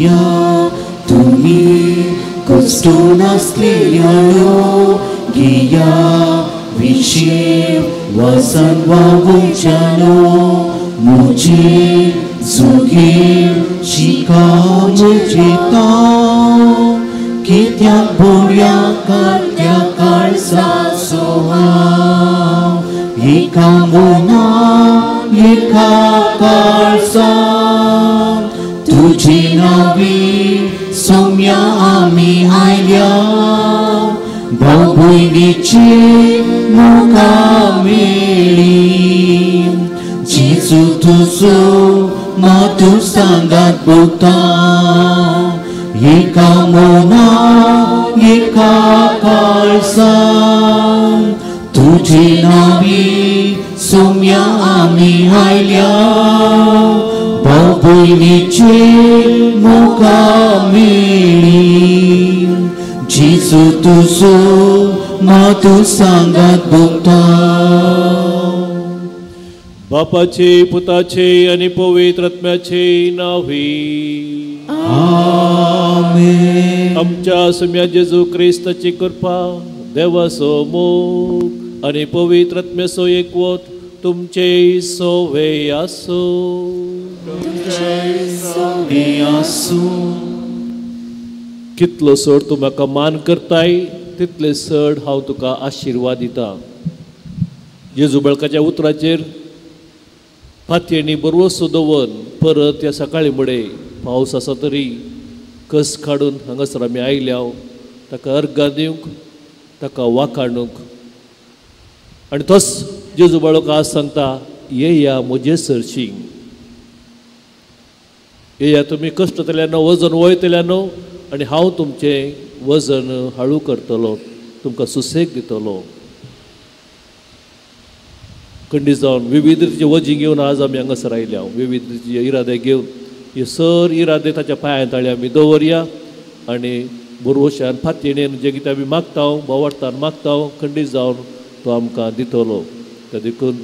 सोम्या तुमी कश्टून आसलेल्या रोगिया विशीं वसन वागोवच्यानो म्हजे सुगीर शिका म्हजेता कित्याक बोऱ्या काडल्या काळसा सोहा एका मना एका काळसा तुजी नावी सोम्या आमी आयल्या भाव भयणीची मुखा मेळी जेजू तुजो मातू सांगात भोगता एका मना एका काळसा तुजी नावी सोम्या आमी आयल्या भाव भयणीची मुखा मेळी जेजू तुजो मातू सांगात भोगता. बापाचे पुताचे आनी पवित्र आत्म्याचे नांवी आमेन. आमच्या सोम्या जेजू क्रिस्ताची कृपा, देवाचो मोग आनी पवित्र आत्म्याचो एकवट तुमचे सोवे आसूं. कितलो चड तूं म्हाका मान करताय तितले चड हांव तुका आशिर्वाद दितां. जेजू बळकाच्या उतराचेर फातयेंनी बरवसो दवरून परत ह्या सकाळी मुडे पावस आसा तरी कस काडून हांगासर आमी आयल्या ताका अर्गां दिवंक, ताका वाखाणूंक. आनी तोच जेजू बाळक आज सांगता, येया म्हजे सरशी, येया तुमी कश्ट जातल्यानो, वजन वयतल्यानो, आनी हांव तुमचें वजन हाळू करतलो, तुमकां सुसेग दितलो. खंडीत जावन विविध रितीचे वजीं घेवन आज आमी हांगासर आयल्या, विविध रितीचे इरादे घेवन हे सर इरादे ताच्या पांयां ताळी आमी दवरया आनी बरवशान फातयेन जें कितें आमी मागता, बोवाळटान मागता, खंडीत जावन तो आमकां दितलो. त्या देखून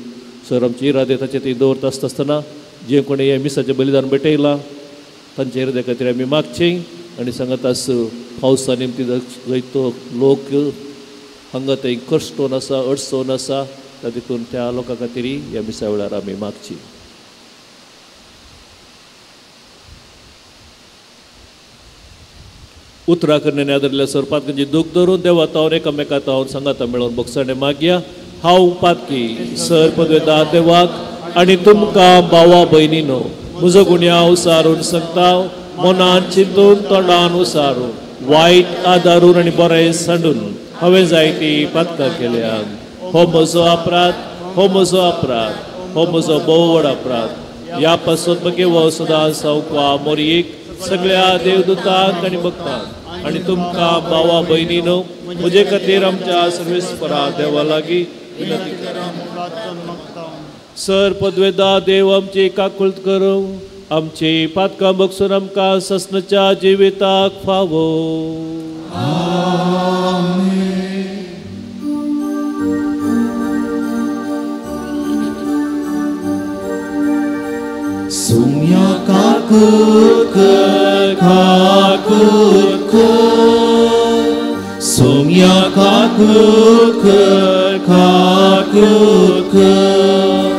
सर आमचे इरादे ताचे थंय दवरता आसता आसतना जे कोणें हें मिसाचें बलिदान भेटयलां तांच्या इराद्या खातीर आमी मागचें. आनी सांगत आस पावसा निमती जंय तो लोक हांगा थंय कश्टोन आसा, अडचण आसा, त्या देखून त्या लोकां खातीर ह्या मिसा वेळार आमी मागची. उतरां करण्यान आदरल्या सरपात म्हणजे दूख धरून देवा तावन एकामेका तावन सांगाता मेळोवन बोगसाणे मागया. हांव पातकी सर पदवेदा देवाक आनी तुमकां भावा भयणीनो म्हजो गुन्यांव सारून सांगता, मनान चिंतून तोंडान उसारून वायट आदारून आनी बरें सांडून हांवें जायती पातकां केल्या. हो म्हजो अपराध, हो म्हजो अपराध, हो म्हजो भोव व्हड अपराध. ह्या पासत म्हगे हो सदां सावका मोरयेक सगळ्या देवदूतांक आनी भक्तांक आनी तुमकां भावा भयणीनो म्हजे खातीर आमच्या सर्वेस्परा देवा लागीं विनंती करा. सर पदवेदा देव आमची काकुळट करूं, आमची पातकां बगसून आमकां ससनाच्या जिविताक फावो. सोम्या काकूत कर, काकूत कर, सोम्या काकूत कर, काकूत कर,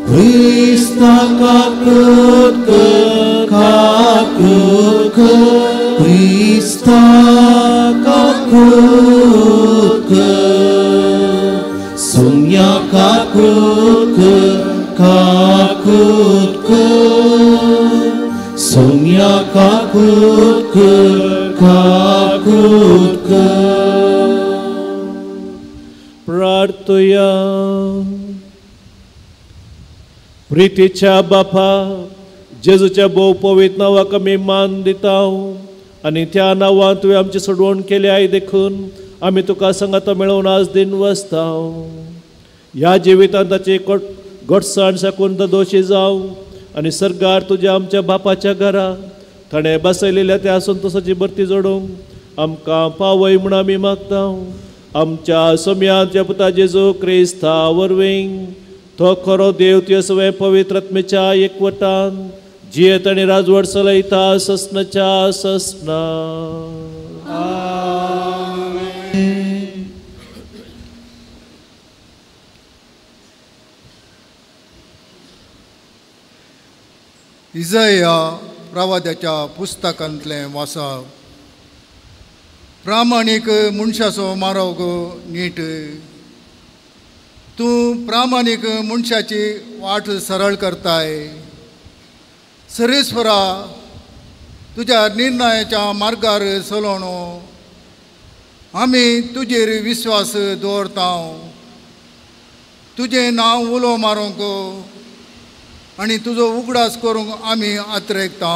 क्रिस्ता काकूत कर, काकूत कर, क्रिस्ता काकूत कर, सोम्या काकूत कर, काकूत कर, सोम्या काकूत कर, काकूत कर. प्रार्थया. प्रितीच्या बापा, जेजूच्या भोव पवित्र नांवाक आमी मान दिता आनी त्या नांवान तुवें आमची सोडवण केली I देखून आमी तुका सांगाता मेळोवन आज दिन वसता. ह्या जिवितांत ताची गोडसाण साकून दोशी जावं आनी सरकार तुज्या आमच्या बापाच्या घरा ताणें बसयलेल्या त्या संतोसाची भरती जोडूंक आमकां पावय म्हूण आमी मागता. आमच्या सोम्याच्या पुता जेजू क्रिस्ता वरवीं तो खरो देव तुज्या सगळ्या पवित्र आत्मेच्या एकवटान जियेत आनी राजवट चलयता ससनाच्या ससना. इजया प्रवाद्याच्या पुस्तकांतलें वाचप. प्रामाणीक मनशाचो मारोग नीट. तूं प्रामाणीक मनशाची वाट सरळ करताय. सरेस्वरा तुज्या निर्णयाच्या मार्गार चलोवन आमी तुजेर विस्वास दवरता. तुजें नांव उलो मारूंक आनी तुजो उगडास करूंक आमी आत्रेकता.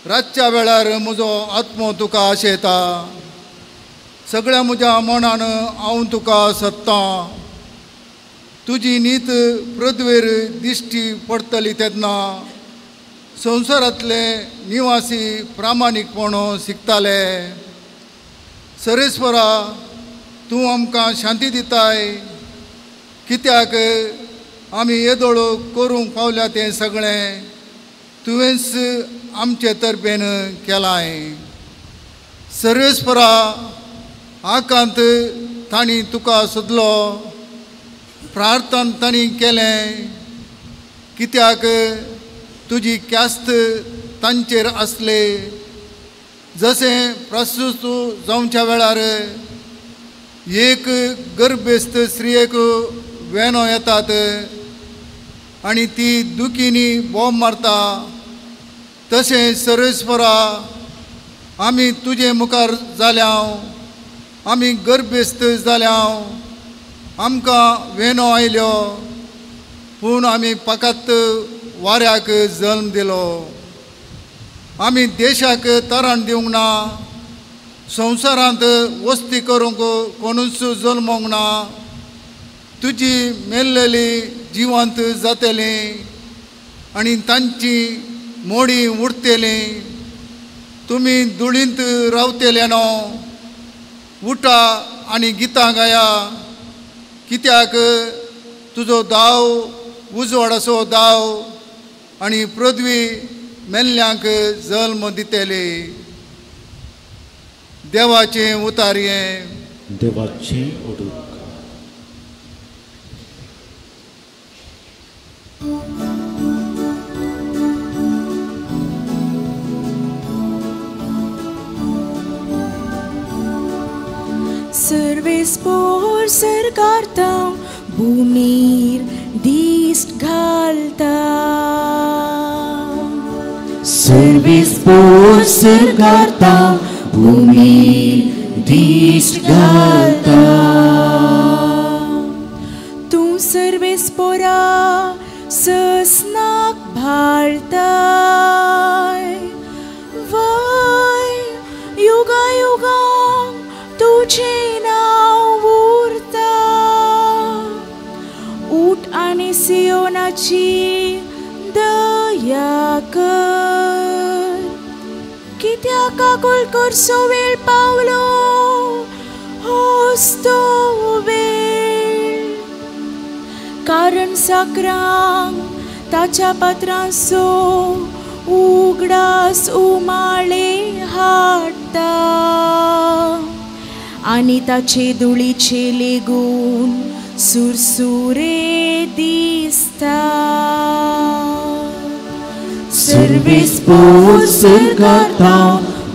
रातच्या वेळार म्हजो आत्मो तुका आशेता. सगळ्या म्हज्या मनान हांव तुका सोदतां. तुजी नीत पृथ्वेर दिश्टी पडटली तेन्ना संवसारांतले निवासी प्रामाणीकपण शिकताले. सरेस्वरा तूं आमकां शांती दिताय. कित्याक आमी येदोळ करूंक पावल्या तें सगळें तुवेंच आमचे तर्फेन केलां. सर्वेस्परा आकांत तांणी तुका सोदलो. प्रार्थन तांणी केलें. कित्याक तुजी ख्यास्त तांचेर आसले. जशें प्रस्तूत जावच्या वेळार एक गर्भेस्त स्त्रियेक वेनो येतात आनी ती दुखींनी बोंब मारता तशें सर्वेस्परा आमी तुजे मुखार जाल्या. आमी गर्भेस्त जाल्या. आमकां वेनो आयल्यो पूण आमी फकत वाऱ्याक जल्म दिलो. आमी देशाक तरण दिवंक ना. संवसारांत वस्ती करूंक कोणूच जल्मोंक ना. तुजी मेल्लेली जिवंत जातली आनी तांची मोडी उरतली. तुमी धुळींत रावतले न्हू. उठा आनी गितां गाया. कित्याक तुजो दाव उजवाडाचो दाव आनी पृथ्वी मेल्ल्यांक जल्म दितली. देवाचें उतारयें. देवाचें उडूक. सर्वेस्पोर सरकारता भूमीर दिश्ट घालता. सर्वेस्पोर सरकारता भूमीर दिश्ट घालता. तूं सर्वेस्पोरा ससनाक भाळताय. वय युगा युगांक तुजें नांव उरता. उठ आनी सियोनाची दया कर. कित्याक काकूळ करचो वेळ पावलो होच तो वेळ. कारण साकरांक ताच्या पात्रांचो उगडास उमाळे हाडटा आनी ताचे धुळीचे लेगून सुरसुरे दिसता. सर्वेस्पोर सरकारता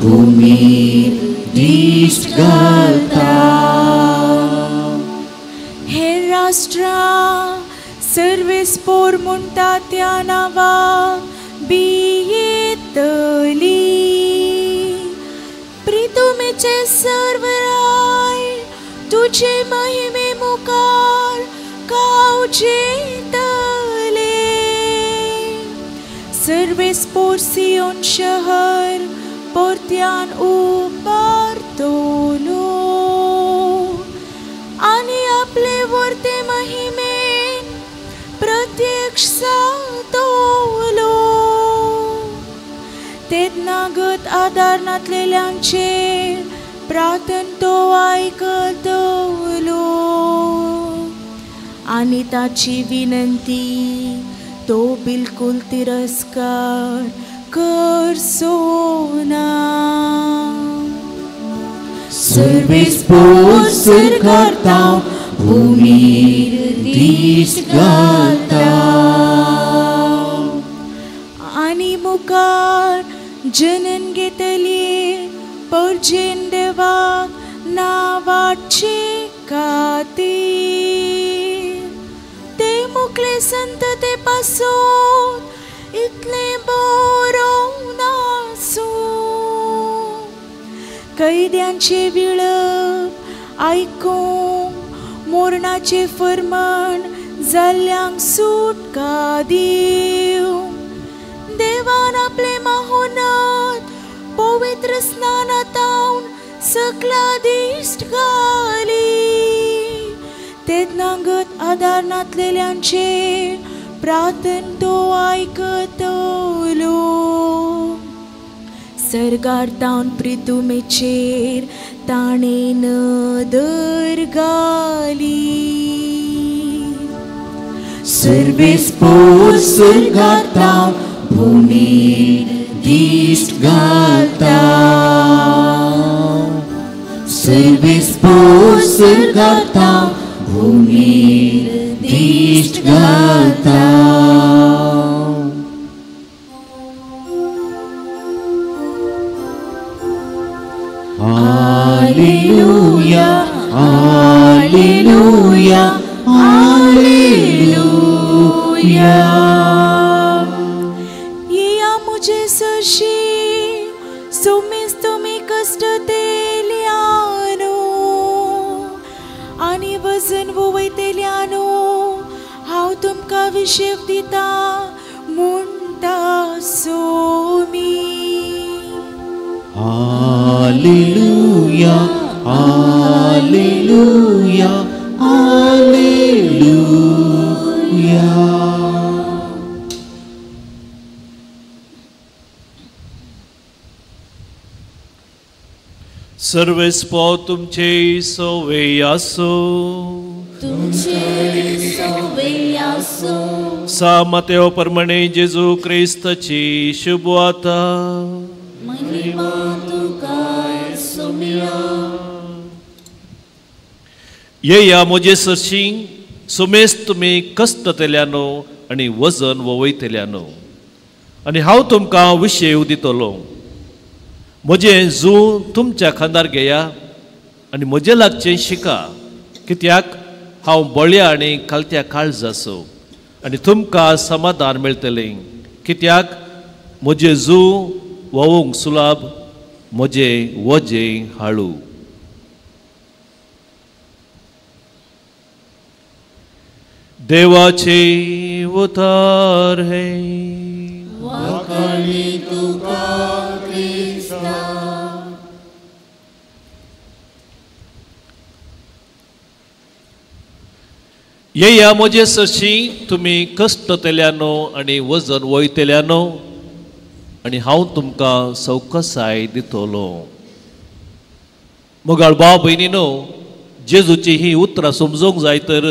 भूमीर दिश्ट घालता. हे राष्ट्रां सर्वेस्पोर म्हणटा त्या नांवाक भियेतली. प्रितुमेचे सर्वराय तुजे महिमे मुखार कावजेतले. सर्वेस्पोर सियोन शहर परत्यान उबारतलो आनी आपले वर्ते महिमेन प्रत्यक्ष जातलो. तेन्ना गत आदार नातलेल्यांचेर प्रार्थन तो आयकतलो आनी ताची विनंती तो बिलकुल तिरस्कार करसो ना. सर्वेस पोर करता भूमीर दिश्ट घालता. आनी मुखार जनन घेतली परजेन देवाक नावाचे खातीर ते मुकले संतते पासून इतले बरो नासूं. कैद्यांचे विळप आयकूंक मोरणाचे फर्मान जाल्ल्यांक सुटका दिवं. देवान आपले माहोनात पवित्र स्नानातावन सकला दिश्ट घाली. तेन्ना गत आदार नातलेल्यांचे प्रार्थन तो आयकतलो. सर्गार तावन प्रितुमेचेर ताणें नदर घाली. सर्वेस पोर घालता भूमीर दिश्ट घालता. सर्वेस पोर घालता भूमीर दिश्ट घालता. Hallelujah, hallelujah, hallelujah. येया मुझे सरशी सुमीस तुमी कष्ट तेल्यानो आनी वजन वयतेल्यानो हांव तुमकां विशेव दिता म्हणटा Somi. Hallelujah, hallelujah, hallelujah. Sarves पो तुमचे सोवे आसो. तुमचे सोवे आसो. सा मातेव परमणे जेजू क्रिस्ताची शुभवार्ता. महिमा तुका सोम्या. येया म्हजे सरशी सुमेस तुमी कष्टतेल्यानो आनी वजन वयतेल्यानो आनी हांव तुमकां विशेव दितलो. म्हजें जू तुमच्या खांदार घेया आनी म्हजें लागचें शिका, कित्याक हांव बळ्या आनी खालत्या काळजाचो आनी तुमकां समाधान मेळटलें. कित्याक म्हजें जू व्होवूंक सुलाभ, म्हजें वजें हाळू. देवाचे उतार हे वाखाणी तुका क्रिस्ता. येया म्हजे सरशी तुमी कष्टतेल्यानो आनी वजन वयतेल्यानो आनी हांव तुमकां सवकसाय दितलो. मोगाळ भाव भयणीनो, जेजूची ही उतरां समजूंक जाय तर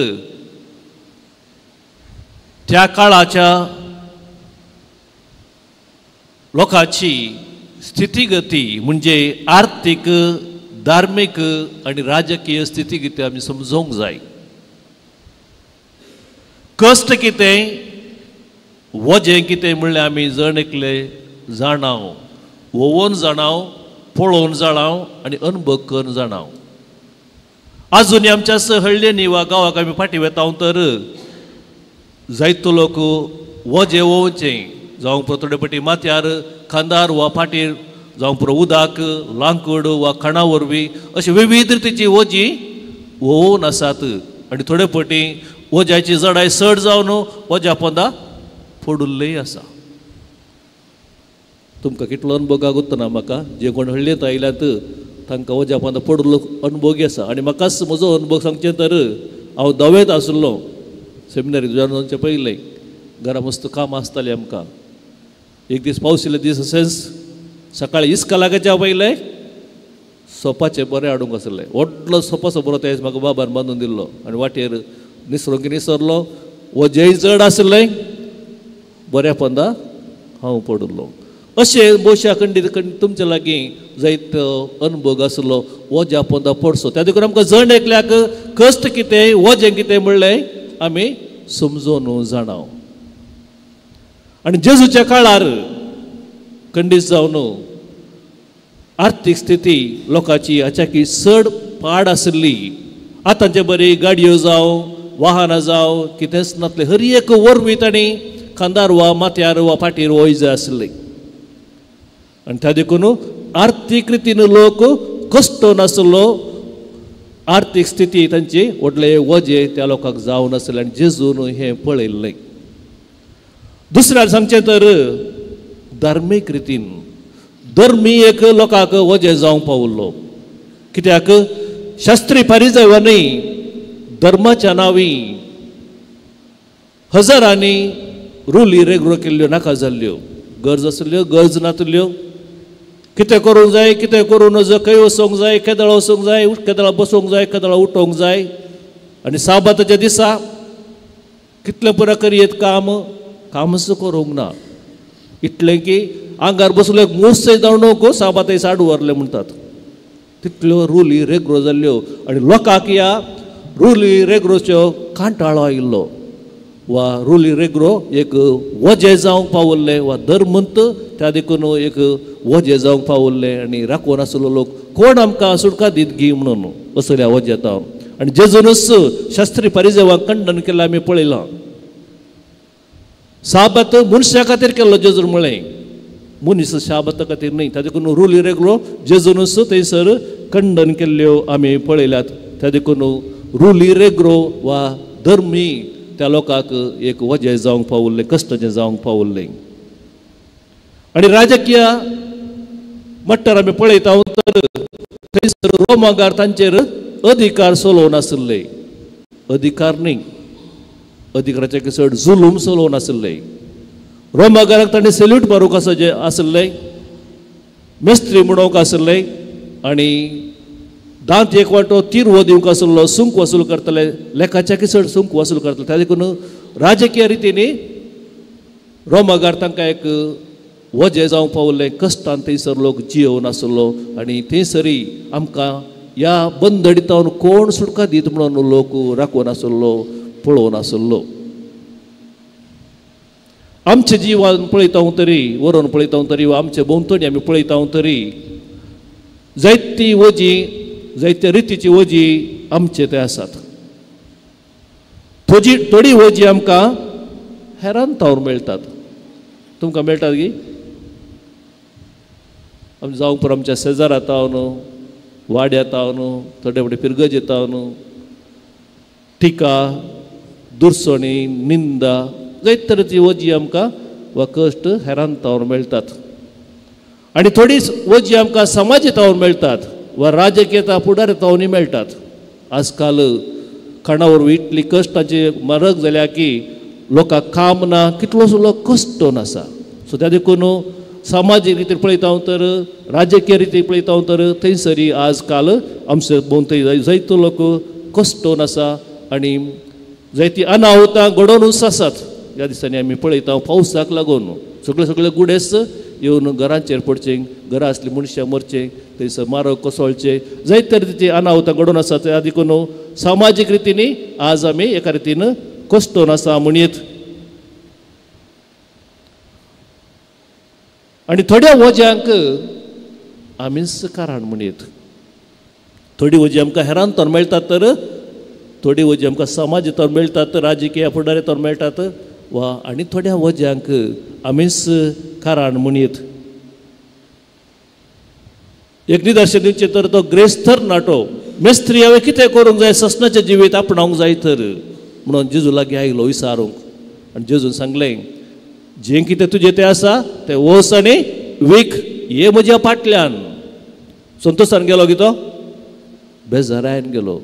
त्या काळाच्या लोकांची स्थितीगती म्हणजे आर्थीक, धार्मीक आनी राजकीय स्थितीगती आमी समजूंक जाय. कश्ट कितें, वजें कितें म्हणल्यार आमी जण एकले जाणाव, वोवन जाणाव, पळोवन जाणाव आनी अनुभव करून जाणाव. आजून आमच्या हळ्ळ्यांनी वा गांवाक आमी फाटीं वेता तर जायतो लोक वजें वोवचें, जावं पुरो थोडे फावटी माथ्यार, खांदार वा फाटीर, जावं पुरो उदक, लांकूड वा खाणा वरवीं अशी विविध रितीची वजीं वोवन आसात आनी थोडे फावटी वज्याची जडाय चड जावन वज्या पोंदा फोडुल्लेय आसा. तुमकां कितलो अनुभव गुत्तना म्हाका जे कोण हळ्ळेंत आयल्यात तांकां वज्या पोंदा पडिल्लो अनुभव आसा. आनी म्हाकाच म्हजो अनुभव सांगचें तर हांव दवेंत आशिल्लो सेमिनरी जॉयन जावचे पयलें. घरा मस्त काम आसतालें आमकां. एक दीस पावस येयले दीस अशेंच सकाळीं इस्कलाकाच्या पयलें सोपाचें बरें हाडूंक आसलें. व्हडलो सोपाचो बरो त्या दीस म्हाका बाबान बांदून दिल्लो आनी वाटेर निसरोंक निसरलो. वजेंय चड आसलें बऱ्या पंदा हांव पडिल्लो. अशें बोशा खंडीत तुमच्या लागीं जायत अनुभव आसलो वज्या पोंदा पडसो. त्या देखून आमकां जण एकल्याक कश्ट कितें वजें कितें म्हणलें आमी समजून जाणाव. आनी जेजूच्या काळार खंडीत जावन आर्थीक स्थिती लोकांची हाच्याकी चड पाड आशिल्ली. आतांचे बरी गाडयो जावं वाहनां जावं कितेंच नासलें, हर एक वरवीं तांणी खांदार वा माथ्यार वा फाटीर वय जाय आशिल्ली. आनी त्या देखून आर्थीक रितीन लोक कश्ट नासलो, आर्थीक स्थिती तांची व्हडले वजें त्या लोकांक जावन आसलें आनी जेजून हें पळयल्लें. दुसऱ्यान सांगचें तर धार्मीक रितीन धर्मी एक लोकांक वजें जावंक पावल्लो. कित्याक शास्त्री पारिजांनी धर्माच्या नांवी हजारांनी रुली रेगरो केल्ल्यो नाका जाल्ल्यो, गरज आसल्ल्यो गरज नातल्यो, कितें करूंक जाय कितें करूं नजो, खंय वचोंक जाय केदळा वचोंक जाय, केदळा बसोंक जाय केदळा उठोवंक जाय. आनी साबाताच्या दिसा कितलें पुरो करयेत काम कामच करूंक ना, इतलें की आंगार बसलो एक मूस जावं साबाताय साड व्हरले म्हणटात. तितल्यो रुली रेगरो जाल्ल्यो आनी लोकांक ह्या रुली रेगरोच्यो कांटाळो आयिल्लो वा रुली रेगरो एक वजें जावंक पावल्लें वा धर्मंत त्या देखून एक वजें जावंक पावल्लें आनी राखून आसलो लोक कोण आमकां सुटका दीत गी म्हणून असल्या वजेता. आनी जेजूनच शास्त्री परिजेवांक खंडन केल्लें आमी पळयलां. साबात मनशा खातीर केल्लो जेजून म्हळें, मनीस शाबाता खातीर न्हय. त्या देखून रुली रेगरो जेजूनच थंयसर खंडन केल्ल्यो आमी पळयल्यात. त्या देखून रुली रेगरो वा धर्मी त्या लोकांक एक वजें जावंक पावल्लें, कश्टाचें जावंक पावल्लें. आनी राजकीय मट्टार आमी पळयता तर थंयसर रोमागार तांचेर अधिकार चलोवन आशिल्ले, अधिकार न्हय अधिकाराचे चड जुलूम चलोवन आशिल्ले. रोमागाराक ताणें सेल्यूट मारूंक आसा आशिल्लें, मेस्त्री म्हणोवंक आशिल्लें आनी दांत एक वांटो तिरवो दिवंक आसलो, सुंक वसूल करतले, लेखाच्या चड सुंक वसूल करतले. त्या देखून राजकीय रितीन रोमागार तांकां एक वजें जावंक पावल्लें, कश्टान थंयसर लोक जियोवन आसलो आनी थंयसरी आमकां ह्या बंदडीतावन कोण सुटका दीत म्हणून लोक राखून आसलो, पळोवन आसलो. आमचें जिवन पळयता तरी वरोवन पळयता तरी वा आमचे भोंवतणी आमी पळयता तरी जायती वजीं जायत्या रितीची वजी आमचे ते आसात. थोडी वजी आमकां हेरान तावर मेळटात. तुमकां मेळटात की आमी जावं पुरो आमच्या शेजारा तावन, वाड्या तावन, थोडे फावटी पिरगजे तावन टिका, दुरसणी, निंदा जायते तरेची वजी आमकां वा कश्ट हेरान तावर मेळटात. आनी थोडी वजी आमकां समाजी तावन मेळटात वा राजकीय फुडारी तावनूय मेळटात. आजकाल खाणा वरवीं इतली कश्टाची म्हारग जाल्या की लोकांक काम ना, कितलोसो लोक कश्ट आसा. सो त्या देखून सामाजीक रितीन पळयता तर राजकीय रितीन पळयता तर थंयसरी आज काल आमचे भोंवतणी जायतो लोक कश्ट आसा आनी जायती अनाहुतां घडोवनूच आसात. ह्या दिसांनी आमी पळयता पावसाक लागून सगळे सगळे गुडेस येवन घरांचेर पडचे, घरां आसली मनशां मरचें, थंयसर मारग कोसळचें, जायते तरेची अनाहुतां घडोवन आसात. त्या देखून सामाजीक रितीन आज आमी एका रितीन कश्टोन आसा म्हणयेत. आनी थोड्या वज्यांक आमीच कारण म्हणयेत. थोडी वजी आमकां हेरान तर मेळटात तर थोडी वजी आमकां समाज तर मेळटात, राजकीय फुडारी तर मेळटात वा आनी थोड्या वज्यांक आमीच कारण म्हणयेत. एक निदर्शन दिवचें तर तो ग्रेस्तर नाटो मेस्त्री हांवें कितें करूंक जाय ससनाचें जिवीत आपणावंक जाय तर म्हणून जेजू लागीं आयलो विचारूंक. आनी जेजून सांगलें, जें कितें तुजें तें आसा तें वच आनी वीक, ये म्हज्या फाटल्यान. संतोशान गेलो की तो बेजारायन गेलो,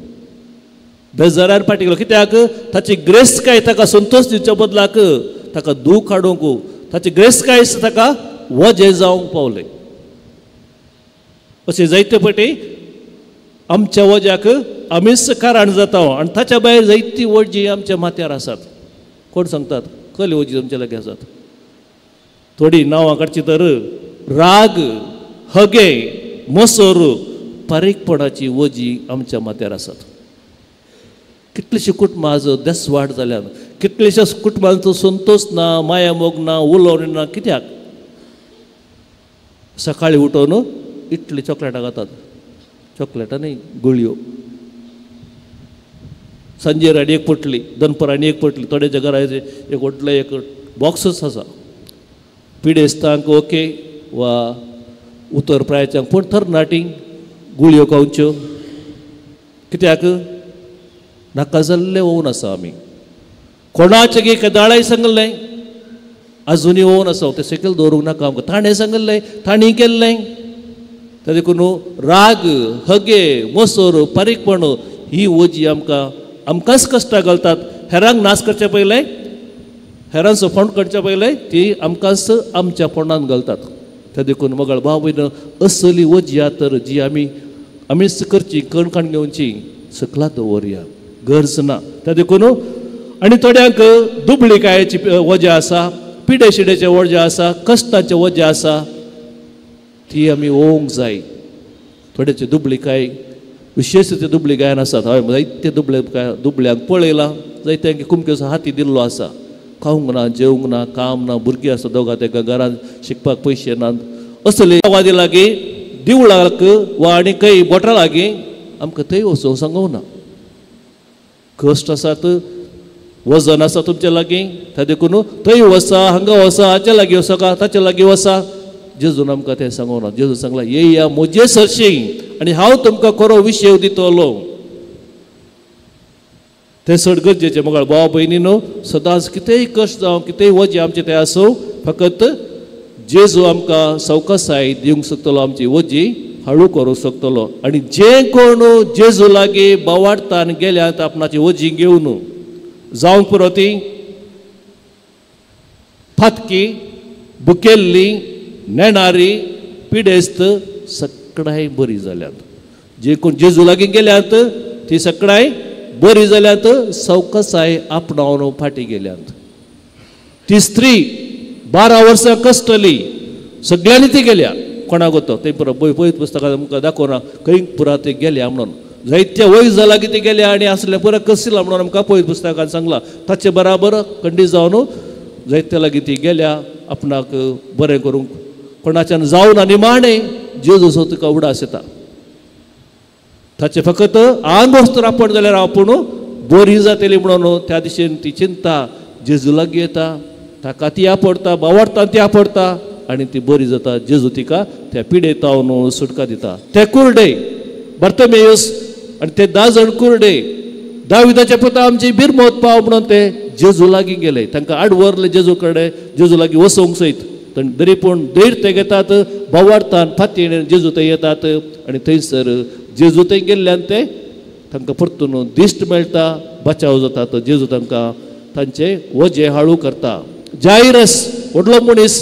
बेजारायन फाटीं गेलो. कित्याक ताची ग्रेस्तकाय ताका संतोश दिवच्या बदलाक ताका दूख हाडूंक, ताची ग्रेस्तकाय ताका वजें जावंक पावलें. अशें जायते पटी आमच्या वज्याक आमीच कारण जाता आनी ताच्या भायर जायती वजी आमच्या माथ्यार आसात. कोण सांगतात कसली वजी तुमच्या लागीं आसात? थोडी नांवां काडची तर राग, हगे, मसोर, पारीकपणाची वजी आमच्या माथ्यार आसात. कितलीशीं कुटुंबां आज देसवाट जाल्यात, कितलेश्याच कुटुंबांचो संतोश ना, माया मोग ना, उलोवणी ना. कित्याक? सकाळीं उठोवन इतली चॉकलेटां खातात, चॉकलेटां न्ही गुळयो. सांजेर आनी एक पोटली, दनपार आनी एक पोटली. थोड्याच्या घरा एक व्हडलें एक बॉक्सच आसा. पिडेस्तांक ओके वा उतर प्रायच्यांक, पूण तरणाटी गुळयो खावच्यो कित्याक? नाका जाल्लें ओवन आसा आमी. कोणाचें गे केदाळाय सांगलें, आजुनूय ओवन आसा, तें सकयल दवरूंक नाका आमकां. ताणें सांगलें, तांणी केल्लें. ते देखून राग, हगे, मसोर, पारीकपण ही वजी आमकां आमकांच कश्टां घालतात. हेरांक नाश करचे पयलें, हेरांचो फोंड काडचे पयलें ती आमकांच आमच्या फोंडांत घालतात. ते देखून मगळ भाव भयण असली वजी तर जी आमी आमीच करची, कणकाण घेवची, सकला दवरया, गरज ना. ते देखून आनी थोड्यांक दुबळीकायेची वजें आसा, पिडे शिडेचें वजें आसा, कश्टांचें वजें आसा, ती आमी ओवंक जाय. थोड्याचे दुबळीकाय, विशेश ते दुबळीकायन आसात. हांवें जायते दुबळे दुबळ्यांक पळयलां, जायत्यांक कुमकेचो हाती दिल्लो आसा. खावंक ना, जेवंक ना, काम ना, भुरगीं आसा दोगां तेका घरांत शिकपाक पयशे नात. असले वादी लागीं दिवळाक वा आनी खंय बोटां लागीं आमकां थंय वचूंक सांगूंक ना. कश्ट आसात, वजन आसा तुमच्या लागीं, ते देखून थंय वसा, हांगा वसा, हाच्या लागीं वसा, ताच्या लागीं वसा. जेजून आमकां तें सांगूंक ना. जेजून सांगलां, येया म्हजे सरशीं आनी हांव तुमकां खरो विशय दितलो. तें चड गरजेचें मगळ भाव भयणीनो. सदांच कितेंय कश्ट जावं, कितेंय वजें आमचें तें आसूं, फकत जेजू आमकां सवकासाय दिवंक शकतलो, आमची वजी हळू करूंक शकतलो. आनी जे कोण जेजू लागीं बोवाळटान गेल्यात आपणाची वजी घेवन, जावंक पुरो ती फातकी, बुकेल्ली, नेणारी, पिडेस्त सगळ्याय बरी जाल्यात. जे कोण जेजू लागीं गेल्यात ती सगळ्याय बरी जाल्यात, सवकासाय आपणावन फाटीं गेल्यात. ती स्त्री 12 वर्सां कश्टली, सगळ्यांनी ती गेल्या. कोणाक वता थंय पुरा पळयत पुस्तकां आमकां दाखोवना खंय पुरा ते गेल्या म्हणून. जायत्या वय जाला की ती गेल्या आनी आसल्या पुरा कसला म्हणून आमकां पळयत पुस्तकान सांगलां. ताचे बराबर खंडीत जावन जायत्या लागीं ती गेल्या आपणाक बरें करूंक. कोणाच्यान जावन आनी माणें जेजूचो तुका उडास येता. ताचें फकत आंग वस्त्र आपण जाल्यार आपूण बरी जातली म्हणून त्या दिशेन ती चिंता जेजू लागीं येता, ताका ती आपडटा, बावडटा ती आपडटा आनी ती बरी जाता. जेजू तिका त्या पिडेतावन सुटका दिता. ते कुर्डे बर्तमेयूस आनी ते 10 जाण कुर्डे दाविदाच्या पुता आमची बिरमोत पाव म्हणून ते जेजू लागीं गेले. तांकां आडवरले जेजू कडेन, जेजू लागीं वसोवंक सयत. तरी पूण धैर्य ते घेतात, बोवाळटान फातीन जेजू थंय येतात आनी थंयसर जेजू थंय गेल्ल्यान ते तांकां परतून दिश्ट मेळटा, बचाव जाता. जेजू तांकां तांचे वजें हाळू करता. जायरस व्हडलो मनीस,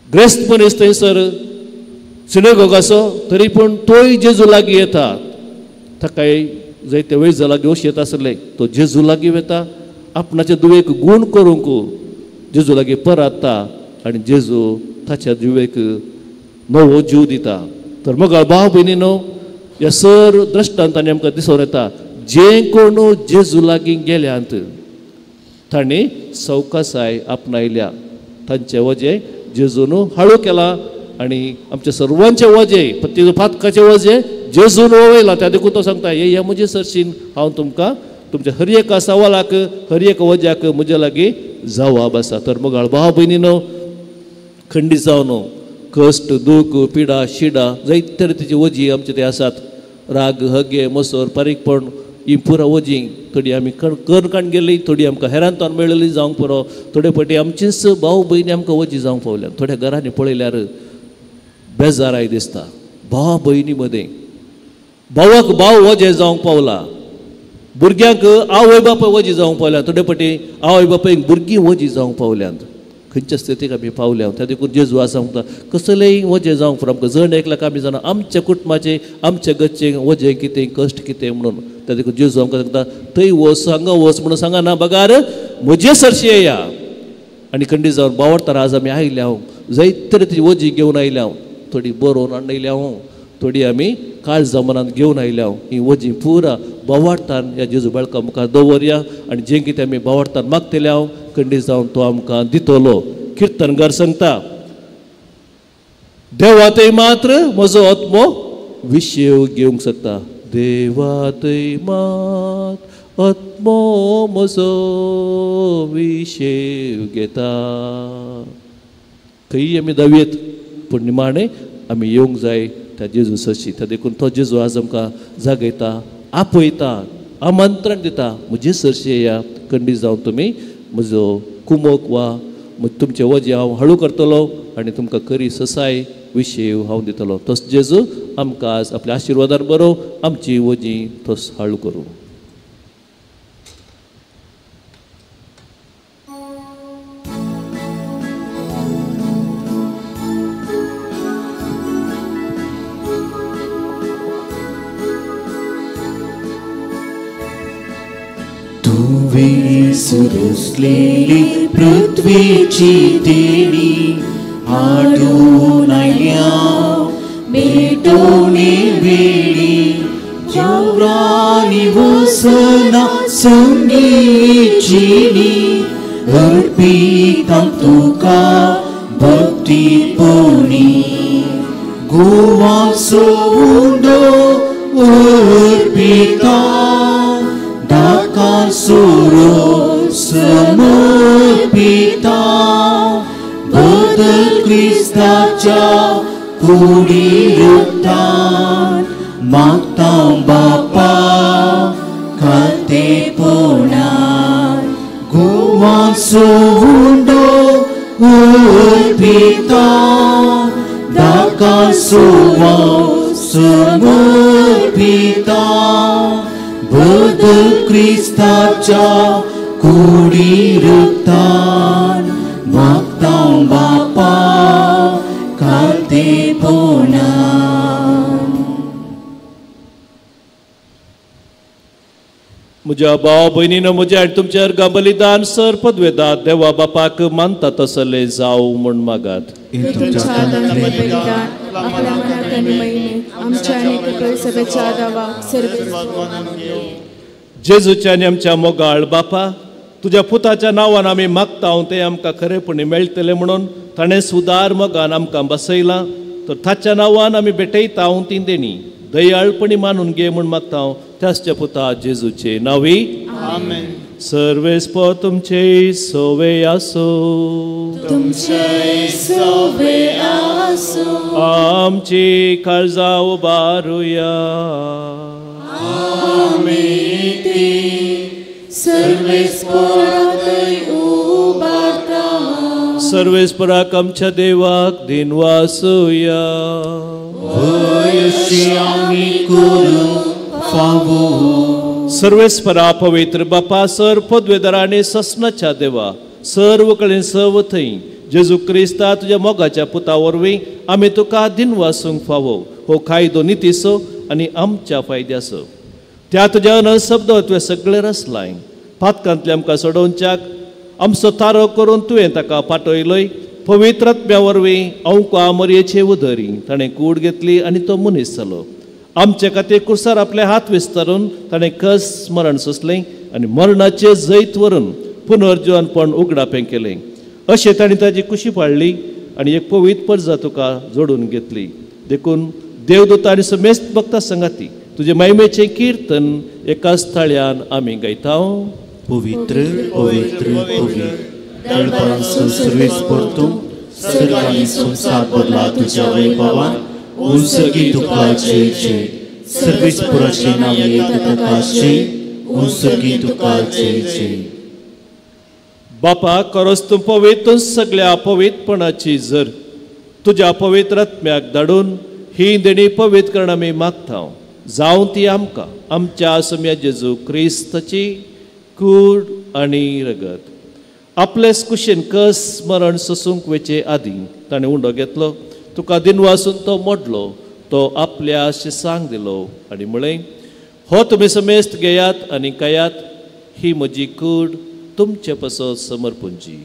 ग्रेस्त मनीस थंयसर सिनेगोगाचो, तरी पूण तोय जेजू लागीं येता. ताकाय जायते वैजा लागीं वश येता आसले, तो जेजू लागीं वता, आपणाचे दुवेक गूण करूंक जेजू लागीं पराता आनी जेजू ताच्या जिवेक नवो जीव दिता. तर मग भाव भयणीनो, ह्या सर दृश्टांतांनी आमकां दिसून येता, जे कोण जेजू लागीं गेल्यात तांणी सवकासाय आपणायल्या. तांचे वजें जेजून हाळू केला आनी आमच्या सर्वांचे वजें, पत्ती फातकाचें वजें जेजून वयला. त्या देखून तो सांगता, येया म्हजे सरशीन, हांव तुमकां तुमच्या हर एका सवालाक, हर एका वज्याक म्हज्या लागीं जवाब आसा. तर मग भाव भयणीनो, खंडीत जावन कश्ट, दूख, पिडा, शिडा जायते रितीची वजी आमचे ते आसात. राग, हगे, मसर, पारीकपण ही पुरा वजी थोडी आमी कर्ण काण गेली, थोडी आमकां हेरांतान मेळ्ळी जावंक पुरो, थोडे फावटी आमचीच भाव भयणी आमकां वजी जावंक पावल्या. थोड्या घरांनी पळयल्यार बेजाराय दिसता. भाव भयणी मदें भावाक भाव वजें जावंक पावला, भुरग्यांक आवय बापाय वजी जावंक पावल्या, थोडे फावटी आवय बापायक भुरगीं वजी जावंक पावल्यांत. खंयच्या स्थितीक आमी पावल्या. त्या देखून जेजू आसा म्हणटा, कसलेय वजें जावंक पुरो आमकां. जण एकल्याक आमी जाणा आमच्या कुटुंबाचें, आमच्या घरचें वजें कितें, कश्ट कितें म्हणून. त्या देखून जेजू आमकां सांगता, थंय वच, हांगा वच म्हणून सांगना, बगार म्हजे सरशी येया. आनी खंडीत जावन बावडताना आज आमी आयल्या हांव जायते तरेची वजी घेवन आयल्या हांव, थोडी बरोवन हाडल्या हांव, थोडी आमी काळजा मनांत घेवन आयल्या हांव. ही वजी पुरा बावडतान ह्या जेजू बाळका मुखार दवरया आनी जें कितें आमी बावडतान मागतले हांव खंडीत जावन तो आमकां दितलो. किर्तनगार सांगता, देवातय मात्र म्हजो आत्मो विशेव घेवंक शकता. देवातय मात आत्मो म्हजो विशेव घेता. खंय आमी दावयेत पूण निमाणें आमी येवंक जाय त्या जेजू सरशी. त्या देखून तो जेजू आज आमकां जागयता, आपयता, आमंत्रण दिता, म्हजे सरशी येया, खंडीत जावन तुमी म्हजो कुमोक वा तुमचें वजें हांव हळू करतलो आनी तुमकां खरी ससाय विशेव हांव दितलो. तस जेजू आमकां आज आपल्या आशिर्वादान बरो आमची वजीं तस हळू करूं. तुवें सुरसलेली पृथ्वीची देणी हाडून आयल्या भेटोवणे वेळी वावरांनी वसना संगीचिनी अर्पितां तुका भक्तीपणी. गोवाचो उंडो अर्पिता दाकासुरो समर्पिता बदल क्रिस्ताच्या कुडी रक्तान मागता बापा खातेपणान. गोवाचो उंडो अर्पिता दाकासुरो समर्पिता बदल क्रिस्ताच्या कुडी रक्तान मागता बापा खातेपणान. म्हज्या भाव भयणीनो, म्हज्या आनी तुमच्या अर्घा बलिदान सर पदवेदात देवा बापाक मानता तसले जावं म्हूण मागात. जेजूच्या आनी आमच्या मोगाळ बापा, तुज्या पुताच्या नांवान आमी मागता तें आमकां खरेपणी मेळटलें म्हणून ताणें सुदार मोगान आमकां बसयलां. तर ताच्या नांवान आमी भेटयता ती देणी दयाळपणी मानून घे म्हूण मागता त्याच्या पुता जेजूचे नांवी. आमेन. सर्वेस्पर तुमचे सोवे आसो, तुमचे सोवे आसो. आमची काळजां उबारुया. आमी ती सर्वेस्पराकय उबारता. सर्वेस्पराक आमच्या देवाक दिनवासुया. वयशी आमी करूं फावो. सर्वेस्परा पवित्र बापा, सर पदवेदार आनी ससनाच्या देवा, सर्व कडेन सर्व थंय जेजू क्रिस्ता तुज्या मोगाच्या पुता वरवीं आमी तुका दिनवासूंक फावो. हो कायदो नितीचो आनी आमच्या फायद्याचो. त्या तुज्या अनशब्द तुवें सगळें रचलाय. पातकांतले आमकां सोडोवच्याक आमचो तारो करून तुवें ताका पाटयलोय. पवित्र आत्म्या वरवीं अंका मरयेचे उदरी ताणें कूड घेतली आनी तो मनीस जालो. आमचे खातीर कुर्सार आपले हात विस्तारून ताणें कस मरण सोंसलें आनी मरणाचें जैत व्हरून पुनर्जिवनपण उगडापें केलें. अशें ताणें ताजी कुशी पाडली आनी एक पवित्र परजा तुका जोडून घेतली. देखून देवदूत आनी समेस्त भक्ता सांगाती तुजे महिमेचें किर्तन एकाच थाळ्यान आमी गायता. पवित्र पवित्र पवित्र दळपांचो सर्वेस्पर तूं, सर्वांनी संवसार भरला तुज्या वैभवान. उंसगी तुका जय जय. सर्वेस्पराचे नांव येता तुका जय. उंसगी तुका जय जय. बापा, खरोच तूं पवित्र सगळ्या पवित्रपणाची जर तुज्या पवित्र आत्म्याक धाडून ही देणी पवित्र करण आमी मागता. जावं ती आमकां आमच्या सम्या जेजू क्रिस्ताची कूड आनी रगत. आपलेच कुशीन कस मरण सोसूंक वेचे आदीं ताणें उंडो घेतलो, तुका दिनवासून तो मोडलो, तो आपल्या शिसांक दिलो आनी म्हळें, हो तुमी समेस्त घेयात आनी खायात, ही म्हजी कूड तुमचे पासत समर्पूंची.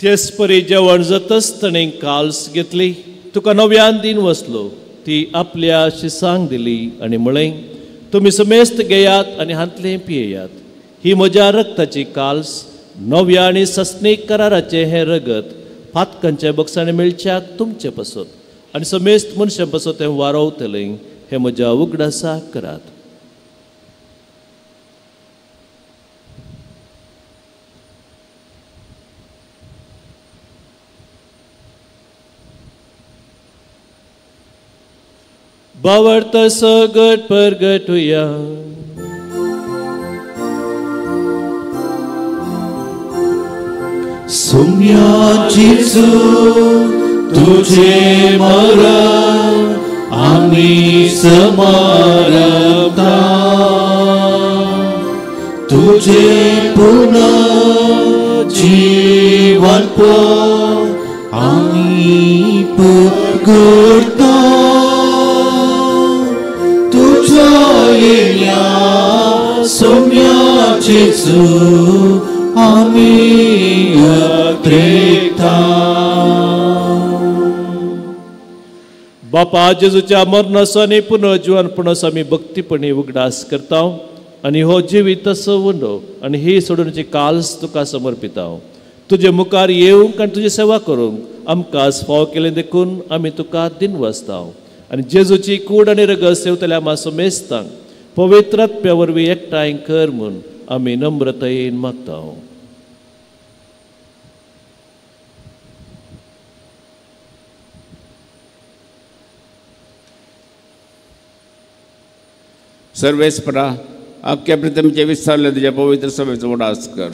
तेच परी जेवण जातच ताणें काल्स घेतली, तुका नव्यान दिन वसलो, ती आपल्या शिसांक दिली आनी म्हळें, तुमी समेस्त घेयात आनी हांतलें पियेयात. ही म्हज्या रक्ताची काल्स, नव्या आनी सस्नीक कराराचें हें रगत पातकांचे बक्षाणे मेळच्याक तुमचे पासत आनी समेस्त मनशां पासत हें वारोवतलें. हें म्हज्या उगडासाक करात. बावर्त सगट परगटुया. सुम्या जेजू तुझे मरण आम्ही स्मारता, तुझे पुनः जीवन आम्ही परगटता. सोम्या जेजू आम्ही अत्रेता. बापा, जेजूच्या मरणाचो आनी पुनर्जिवनपणाचो आमी भक्तीपणी उगडास करता आनी हो जिवीत तसो उंडो आनी ही सोडूनची काल्स तुका समर्पिता. तुजे मुखार येवंक आनी तुजी सेवा करूंक आमकां फावो केलें देखून आमी तुका दिनवासता. आनी जेजूची कूड आनी रगत सेवतल्या आमा समेस्तांक पवित्र आत्म्या वरवीं एकठांय कर म्हूण आमी नम्रतायेन मागता. सर्वेस्परा, अख्ख्या प्रितमचे विस्तारले तुज्या पवित्र सभेचो उडास कर.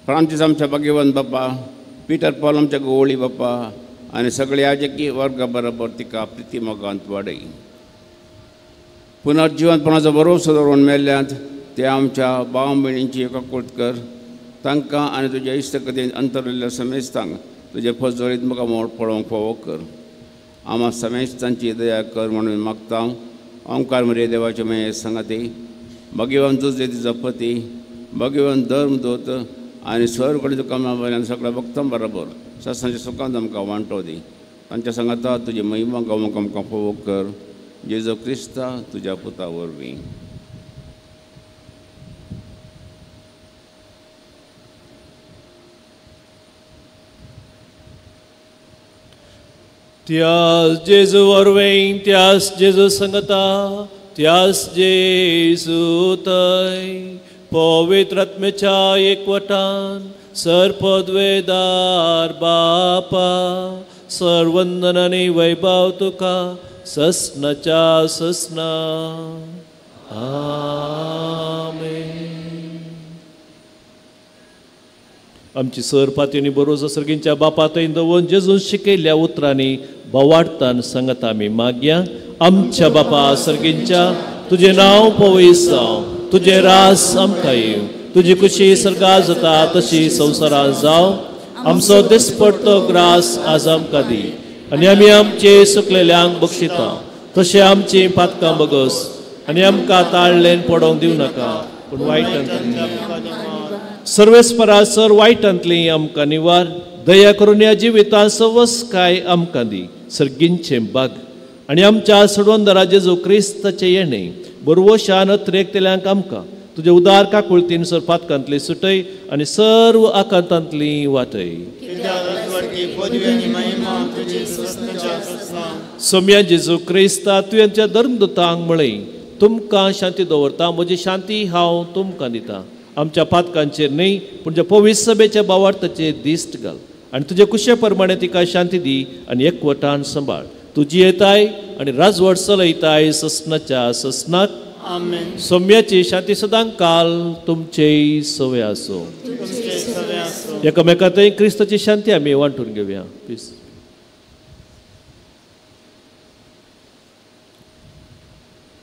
फ्रांसीस आमच्या भाग्यवंत बापा, पिटर पॉल आमच्या गोवळी बापा आनी सगळे याजकी वर्गा बरोबर तिका प्रिती मोगांत वाडय. पुनर्जिवंतपणाचो भरोसो दवरून मेल्ल्यांत ते आमच्या भाव भयणींची एकाकृत कर. तांकां आनी तुज्या इश्टकथेन अंतरलेल्या समेस्तांक तुजे फजोरीत म्हाका मोड पळोवंक फावो कर. आमा समेस्तांची दया कर म्हणून मागता. ओंकार मरे देवाचे मये सांगाती, भाग्यवान तुजे जपती, भाग्यवान धर्म दोत आनी स्वर कडेन तुका वयल्यान सगळ्या भक्तां बरोबर ससांच्या सुखांत आमकां वांटो दी. तांच्या सांगाता तुजी महिमा गावंक आमकां फावो कर. जेजू क्रिस्ता तुज्या पुता वरवीं. त्यास जेजू वरवीं, त्यास जेजू संगता, त्यास जेजू थंय पवित्र आत्म्याच्या एकवटान सर्पद्वेदार बापा, सर्वंदन आनी वैभव तुका ससनाच्या ससना. आमेन. आमची सर पातयेनी बरोजो सर्गींच्या बापा थंय दवरून जेजून शिकयल्ल्या उतरांनी बोवाळटान सांगता आमी मागया. आमच्या बापा सर्गींच्या, तुजें नांव पवित्र जावं, तुजें रास आमकां येवं, तुजी खुशी सर्गां जाता तशी संवसारांत जावं. आमचो दिसपडतो ग्रास आज आमकां दी आनी आमी आमचे सुकलेल्यांक बक्षिता तशें आमची पातकां बगस आनी आमकां ताळलेन पडोवंक दिवं नाका, पूण वायटांतली सर्वेस्परा सर वायटांतली आमकां निवार. दया करून ह्या जिवितांत सवस काय आमकां दी सर्गींचें बाग आनी आमच्या सोडवंदरा जेजू क्रिस्ताचें येणें बरवशान अत्रेकतल्यांक आमकां तुजे उदार काकुळतीन सर पातकांतली सुटय आनी सर्व आकांतांतली वाटय. सोम्या जेजू क्रिस्ता, तुवें धर्मदूतांक म्हळें, तुमकां शांती दवरता, म्हजी शांती हांव तुमकां दिता. आमच्या पातकांचेर न्हय पूण ज्या पवित्र सभेच्या बावार्थाचेर दिश्ट घाल आनी तुजे कुशे प्रमाणे तिका शांती दी आनी एकवटान सांबाळ. तुजी येताय आनी राजवट चलयताय ससनाच्या ससनाक. सौम्याची शांती सदां काल तुमचेय सवय आसूं. एकामेकांतय क्रिस्ताची शांती आमी वांटून घेवया. पीस.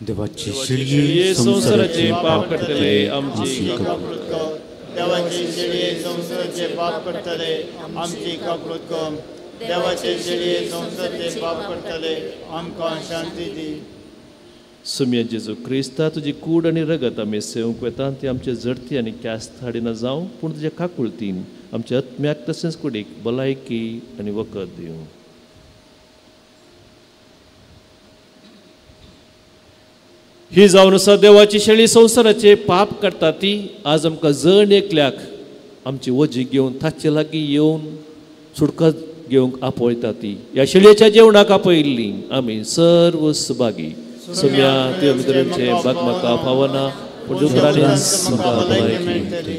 देवाची शिळये संवसाराचे पाप करतले आमची काकूळत कर. देवाची शिळये संवसाराचे पाप करतले आमची काकूळत कर. देवाचे शिळये संवसाराचे पाप करतले आमकां शांती दी. सुम्या जेजू क्रिस्ता, तुजी कूड आनी रगत आमी सेवंक वेता ती आमचे जडती आनी क्यास्त हाडिना जावं, पूण तुज्या काकुळतीन आमच्या आत्म्याक तशेंच कुडीक भलायकी आनी वखद दिवं. ही जावन आसा देवाची शेळी संवसाराचे पाप करता ती आज आमकां जण एकल्याक आमची वजी घेवन ताचे लागीं येवन सुटका घेवंक आपयता ती. ह्या शेळयेच्या जेवणाक आपयल्ली आमी सर्व सुभागी. सुम्या तुज्या भितरचे बाग म्हाका फावना पूण उतरांनीच म्हाका भलायकी मेळटली.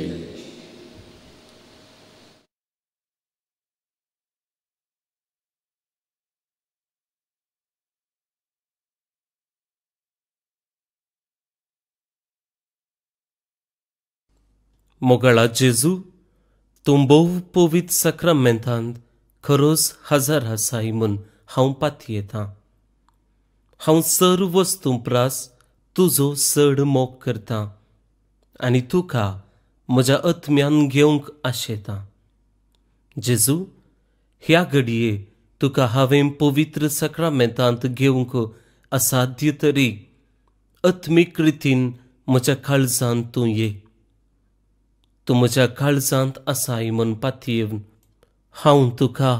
मोगाळा जेजू, तूं भोव पवित्र साक्रामेंतांत खरोच हजर आसाय म्हूण हांव पातयेतां. हांव सर्व वस्तूं प्रास तुजो चड मोग करतां आनी तुका म्हज्या आत्म्यान घेवंक आशेतां. जेजू, ह्या घडये तुका हांवें पवित्र साक्रामेंतांत घेवंक असाध्य तरी आत्मीक रितीन म्हज्या काळजांत तूं ये. तूं म्हज्या काळजांत आसाय म्हूण पातयेवन हांव तुका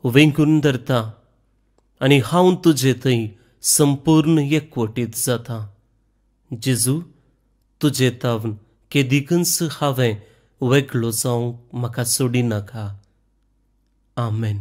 वेंगून धरतां आनी हांव तुजे थंय संपूर्ण एकवटीत जाता. जेजू, तुजे तावन केदिकूच हांवें वेगळो जावंक म्हाका सोडिनाका. आमेन.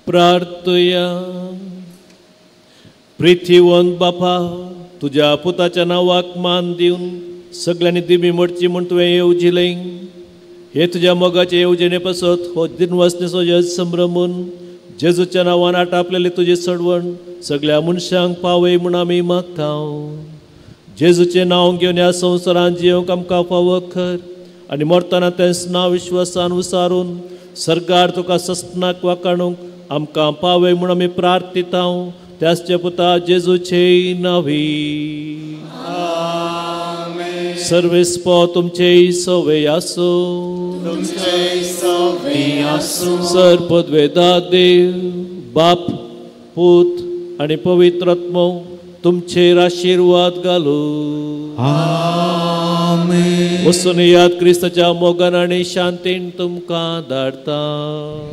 प्रार्थया. प्रिथीवंत बापा, तुज्या पुताच्या नांवाक मान दिवन सगळ्यांनी दिमी मोडची म्हूण तुवें येवजिलें. हे तुज्या मोगाचे येवजणे पासत हो दिनवासनेचो यज संभ्रमून जेजूच्या नांवान आटापलेले तुजें चडवण सगळ्या मनशांक पावय म्हूण आमी मागता. जेजूचें नांव घेवन ह्या संवसारांत जियोंक आमकां फावो कर आनी मरतना तेंच नांव विश्वासान उसारून सरकार तुका सस्नाक वाकाणूंक आमकां पावय म्हूण आमी प्रार्थिता. त्याच पुता जेजूचे नावी. सर्वेस्पो तुमचे सवे आसो. सर पदवेदा देव बाप पूत आनी पवित्र आत्मो तुमचेर आशिर्वाद घालू. वचून याद क्रिस्ताच्या मोगान आनी शांतीन तुमकां धाडटा.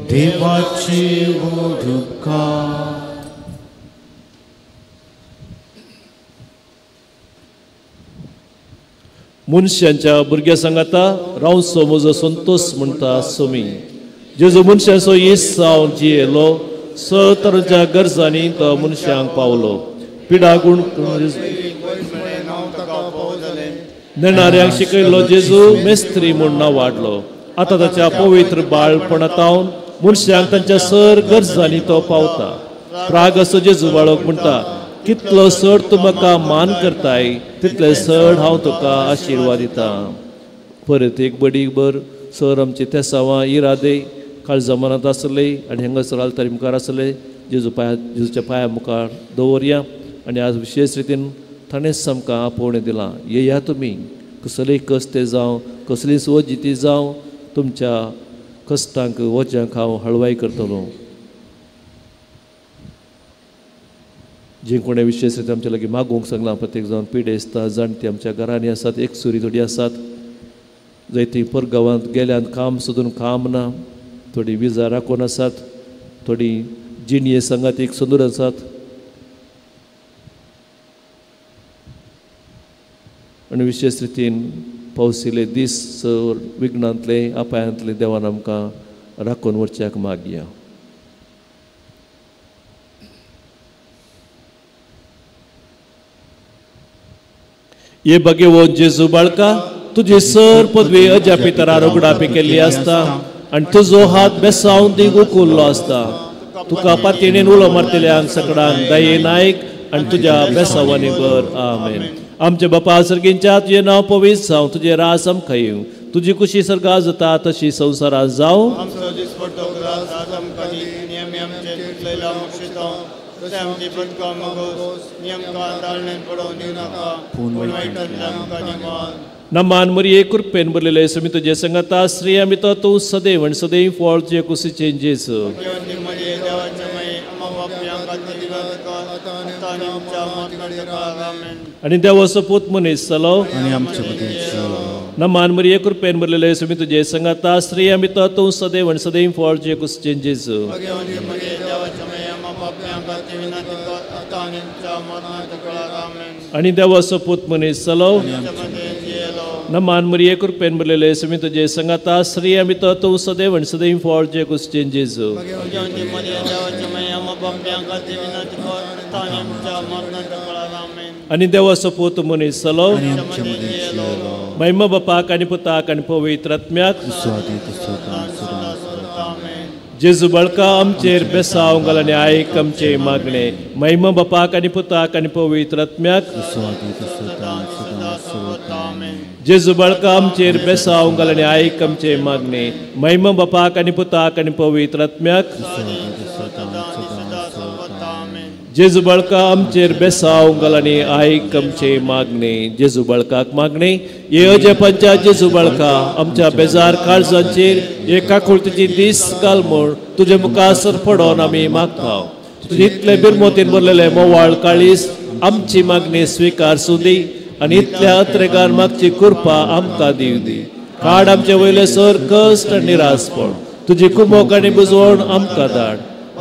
देवाची उपकार. मनशांच्या भुरग्या सांगाता रावचो म्हजो संतोष म्हणटा सोमी. जेजू मनशांचो इस जावन जियेलो, स तरांच्या गरजांनी तो मनशांक पावलो. पिडा गुण नेणाऱ्यांक शिकयलो जेजू मेस्त्री म्हूण नांव वाडलो. आतां ताच्या पवित्र बाळपणांत मनशांक तांच्या सर गरजांनी तो पावता. प्राग असो जेजू बाळक म्हणटा, कितलो चड तूं म्हाका मान करताय तितले चड हांव तुका आशिर्वाद दिता. परत एक बडी भर सर आमचे तेसावां इरादे काळजा मनांत आसले आनी हांगासर आल्तारी मुखार आसले जेजू पांया जेजूच्या पांया मुखार दवरया. आनी आज विशेश रितीन ताणेंच आमकां आपोवणें दिलां, येया तुमी कसलेय कश्ट जावं कसलीच वजिती जावं तुमच्या कश्टांक वज्यांक हांव हळवाय करतलो. जे कोणें विशेश रितीन आमच्या लागीं मागूंक सांगलां, प्रत्येक जावन पिडेस्तां जाणटी आमच्या घरांनी आसात, एकसुरी थोडी आसात, जंय परगांवांत गेल्यान काम सोदून काम ना, थोडी विजा राखून आसात, थोडी जिणये सांगात एक सोदून आसात. आनी विशेश रितीन पावसिले दीस सर विघ्नांतले अपायांतले देवान आमकां राखून व्हरच्याक मागया. हे भगवंत जेजू बाळका, तुजी सर पदवी अजापितरार उगडापी केल्ली आसता आनी तुजो हात बेसावन दिग उकुल्लो आसता. तुका पातयेन उलो मारतल्यांक सकडांक दये नायक आनी तुज्या बेसावांनी भर. आमेन. आमच्या बापा सर्गींच्या तुजें नांव पवित्र जावं, तुजें रास आमकां येवं, तुजी कुशी सर्गां जाता तशी संवसारांत जावं. नमान मरिये कृपेन भरलेले समी तुजे संगता स्त्री आमी तो तूं सदैव आनी सदैव फळ तुजे कुशीचें जेजू. आनी देवाचो पूत मनीस जालो आनी आमचे मदीं जियेलो. नमान मरिये कृपेन भरलेले समी तुजे संगता स्त्री आमी तो तूं सदैव आनी सदैव फळ तुजे कुशीचें जेजू. आनी देवाचो पूत मनीस जालो. नमान मरिये कृपेन भरलेले समी तुजे संगता स्त्री आमी तो तूं सदैव आनी सदैव फळ तुजे कुशीचें जेजू. आनी देवाचो पूत मनीस जालो. महिमा बापाक आनी पुताक आनी पवित्र आत्म्याक. जेजू बाळका आमचेर बेसाव घाल आनी आयक आमचे मागणे. महिमा बापाक आनी पुताक आनी पवित्र आत्म्याक. जेजू बाळका आमचेर बेसाव घाल आनी आयक आमचे मागणे. महिमा बापाक आनी पुताक आनी पवित्र आत्म्याक. जेजू बाळका आमचेर बेसाव घाल आनी आयक आमचे मागणे. जेजू बाळकाक मागणे. हे अजेपांच्या जेजू बाळका आमच्या बेजार काळजांचेर हे काकुळतीची दीस घाल म्हूण तुजे मुखार सरपडोन आमी मागता. तुजे इतले बिरमोतीन भरलेले मोवाळ काळीस आमची मागणी स्विकार सुदी आनी इतल्या अत्रेगान मागची कृपा आमकां दिवं दी. काड आमचे वयले सर कश्ट आनी निरासपण, तुजी कुमोक आनी बुजवण आमकां धाड.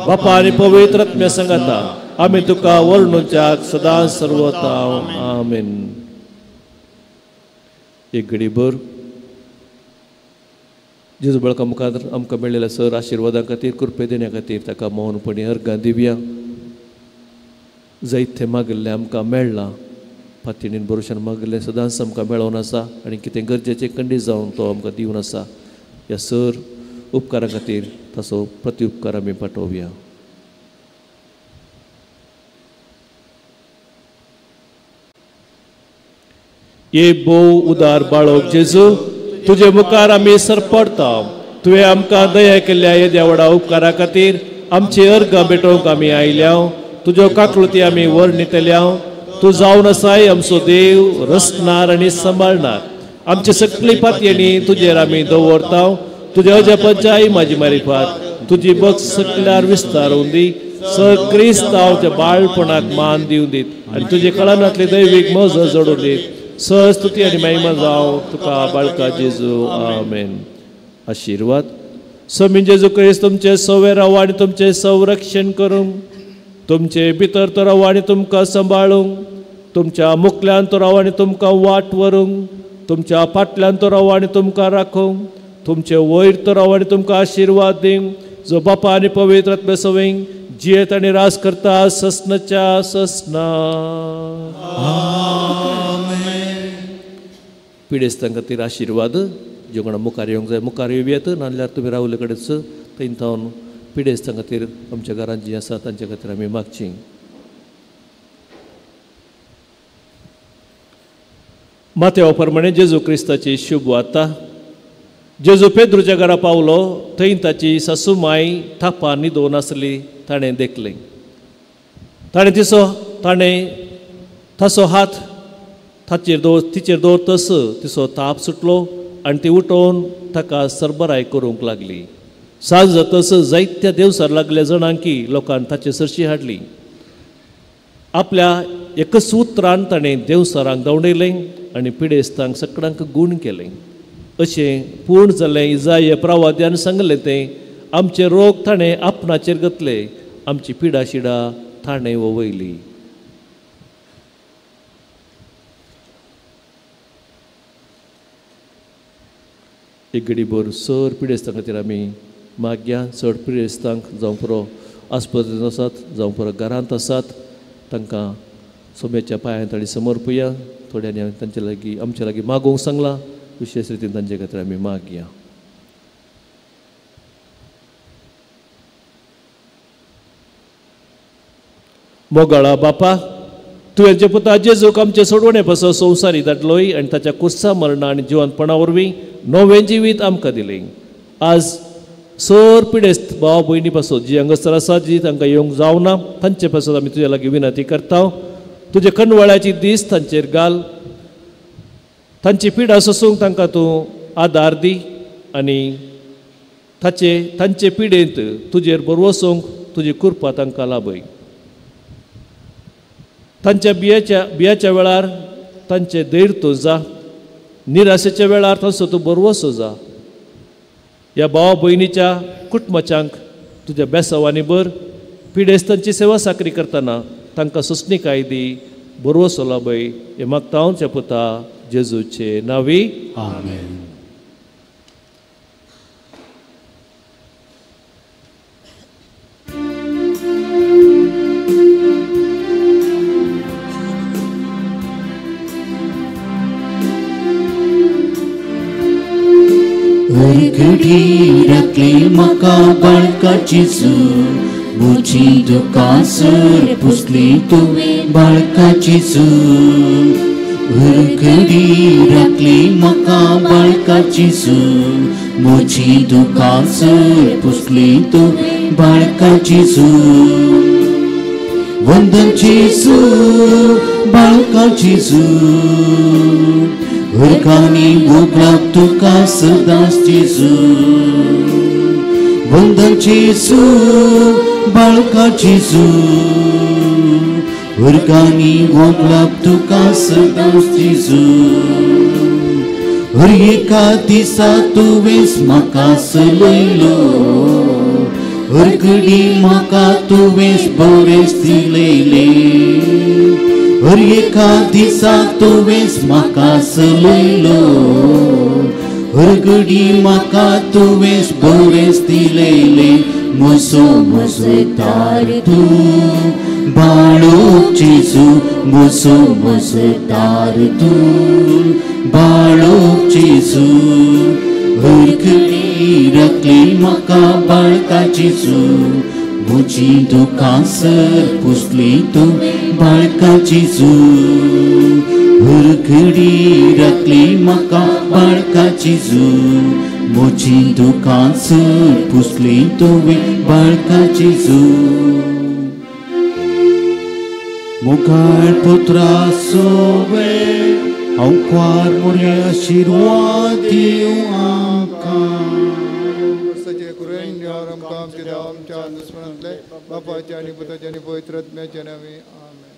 बापा आनी पवित्र आत्म्या सांगाता आमी तुका वर्णुच्याक सदां सर्वता. आमेन. एक घडी भर जेजू बाळका मुखार आमकां मेळिल्ल्या सर आशिर्वादां खातीर कृपे देण्या खातीर ताका मौनपणी अर्घां दिवया. जायते मागिल्लें आमकां मेळ्ळां, फातिणीन भरोशान मागिल्लें सदांच आमकां मेळोवन आसा आनी कितें गरजेचें कंडी जावन तो आमकां दिवन आसा. ह्या सर उपकारा खातीर ताचो प्रति उपकार आमी पाठोवया. हे भोव उदार बाळक जेजू, तुजे मुखार आमी सरपडटा. तुवें आमकां दया केल्ल्या येद्या व्हडा उपकारा खातीर आमची अर्घां भेटोवंक आमी आयल्या. तुज्यो काकळुती आमी वर्णितल्या. तूं जावन आसाय आमचो देव, रचणार आनी सांबाळणार. आमची सगळी पातयेणी तुजेर आमी दवरता. तुज्या अजापांच्याय म्हाजी मारिफात तुजी बग सगल्यार विस्तारून दी. सर क्रिस्तांवच्या बाळपणाक मान दिवन दीत आनी तुजे कळनांतली दैवीक मज जोडून दीत. सहज स्तुती आनी महिमा जावं तुका बाळका जेजू. आमेन. आशिर्वाद. स्वामी जेजू क्रिस्त तुमचे सवे राव आनी तुमचें संरक्षण करूंक, तुमचे भितर तो राव आनी तुमकां सांबाळूंक, तुमच्या मुखल्यान तो राव आनी तुमकां वाट व्हरूंक, तुमच्या फाटल्यान तो राव आनी तुमकां राखूंक, तुमचे वयर तो राव आनी तुमकां आशिर्वाद दिवंक, जो बापा आनी पवित्र आत्म्या सवंग जियेत आनी रास करता ससनाच्या ससना. पिडेस्तां खातीर आशिर्वाद. जे कोणा मुखार येवंक जाय मुखार येवयात, नाजाल्यार तुमी रावले कडेच थंय थावन पिडेस्तां खातीर आमच्या घरांत जीं आसा तांच्या खातीर आमी मागचीं. माथ्या प्रमाणे जेजू क्रिस्ताची शुभ वार्ता. जेजू पेद्रूच्या घरा पावलो थंय ताची सासूमाय थापां न्हिदोवन आसली ताणें देखलें. ताणें ताणें ताचो हात ताचेर तिचेर दवरतस तिचो ताप सुटलो आनी ती उठोवन ताका सरबराय करूंक लागली. सांज जातस जायत्या देवसार लागल्या जाणांकी लोकान ताचे सरशी हाडली. आपल्या एकच उतरान ताणें देवसारांक धांवडयलें आनी पिडेस्तांक सगळ्यांक गूण केलें. अशें पूर्ण जालें इजाय प्रवाद्यान सांगलें तें आमचे रोग ताणें आपणाचेर घेतले, आमची पिडा शिडा ताणें वयली. एक घडीभर सर पिडेस्तां खातीर आमी मागया. चड पिडेस्तांक जावं पुरो आस्पत्रेंत आसात जावं पुरो घरांत आसात तांकां सोम्याच्या पांयां ताणी समर्पुया. थोड्यांनी तांचे लागीं आमचे लागीं मागूंक सांगलां, विशेश रितीन तांचे खातीर आमी मागया. मोगाळा बापा, तुवें जे पुता जेजूक आमचे सोडवणे पासत संवसारी धाडलोय आनी ताच्या कुर्सा मरणा आनी जिवनपणा वरवीं नवें जिवीत आमकां दिलें. आज सर पिडेस्त भाव भयणी पासत जी हांगासर आसा जी तांकां येवंक जावना तांचे पासत आमी तुज्या लागीं विनंती करता. तुजे खंडवळ्याची दीस तांचेर घाल, तांची पिडा सोसूंक तांकां तूं आदार दी आनी तांचे पिडेंत तुजेर बरवसूंक तुजी कृपा तांकां लाभय. तांच्या बियाच्या वेळार तांचे धैर्य तूं जा, निराशेच्या वेळार तांचो तूं बरवसो जा. ह्या भावा भयणीच्या कुटुंबाच्यांक तुज्या बेसावांनी भर. पिडेस्तांची सेवा साकरी करतना तांकां सोंसणीकाय दी, बरवसो लाभय. हें मागता हांव पुता जेजूचे नांवी, आमेन. घडी राखली म्हाका बाळकाची सूर, म्हजी दुकां सर पुसली तुवें बाळकाची सूर. घडी राखली म्हाका बाळकाची सूर, म्हजी दुकां सर पुसली तुवें बाळकाची सूर. वंदन जेजू बाळकाची सूर, हरकानी मोगलाक तुका सदांच जेजू. वंदन जेजू बाळका जेजू, हरकानी मोगलाक तुका सदांच जेजू. हर एका दिसा तुवेंच म्हाका सलयलो, हर घडी म्हाका तुवेंच बरेंच दिलेलें. हर एका दिसा तुवेंच म्हाका सलयलो, हर घडी म्हाका तुवेंच बरेंच दिलेलें. म्हजो मजदार तूं बाळो जेजू, म्हजो मजदार तूं बाळो जेजू. हर घडी राखली म्हाका बाळका जेजू, म्हजी दुकां सर पुसली तुवें बाळका जेजू. हर घडी राखली म्हाका बाळका जेजू, म्हजी दुकां सर पुसली तुवें बाळका जेजू. मुखार पुत्रा सोवे हांव क्वार मोरया आशिर्वाद दिवं आमकां. आमच्या दुस्मनांतले बापाच्या आनी पुताच्या आनी पवित्र आत्म्याच्या नांवान, आमेन.